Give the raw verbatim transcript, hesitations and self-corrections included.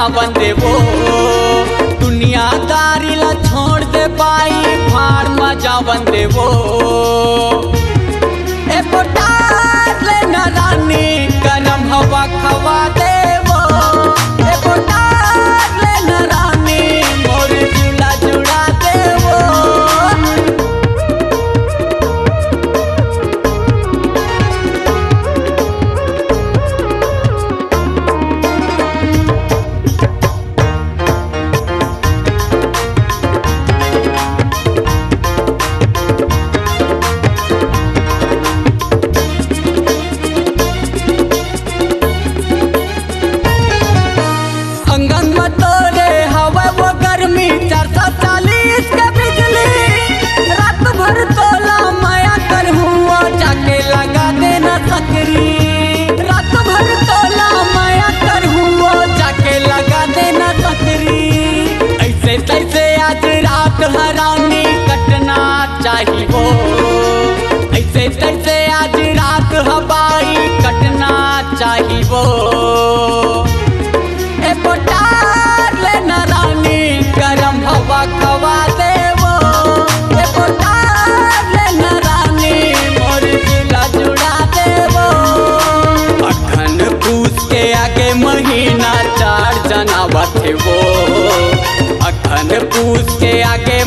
जावन देवो, दुनियादारी ला छोड़ दे बाई, भाड़ मा जावन देवो। ए पोटार ले ना रानी, गरम हवा खवा देवो। ए पोटार ले ना रानी, मोर जुला जुड़ा देवो। अंगन म तोरे हवय वो गर्मी, चार सौ चालीस के बिजली। रात भर तोला मया करहूँ, ओ जाके लगा देना सकरी। रात भर तोला मया करहूँ, ओ जाके लगा देना सकरी। ऐसे तैसे आज रात ह रानी कटना चाही वो। ऐसे तैसे आज रात ह बाई कटना चाही वो। ए पोटार ले ना रानी, गरम हवा खवा देवो। ए पोटार ले ना रानी, मोर जुला जुड़ा देवो। अखन पूस के आगे महीना चार जनावत हे वो। अखन पूस के आगे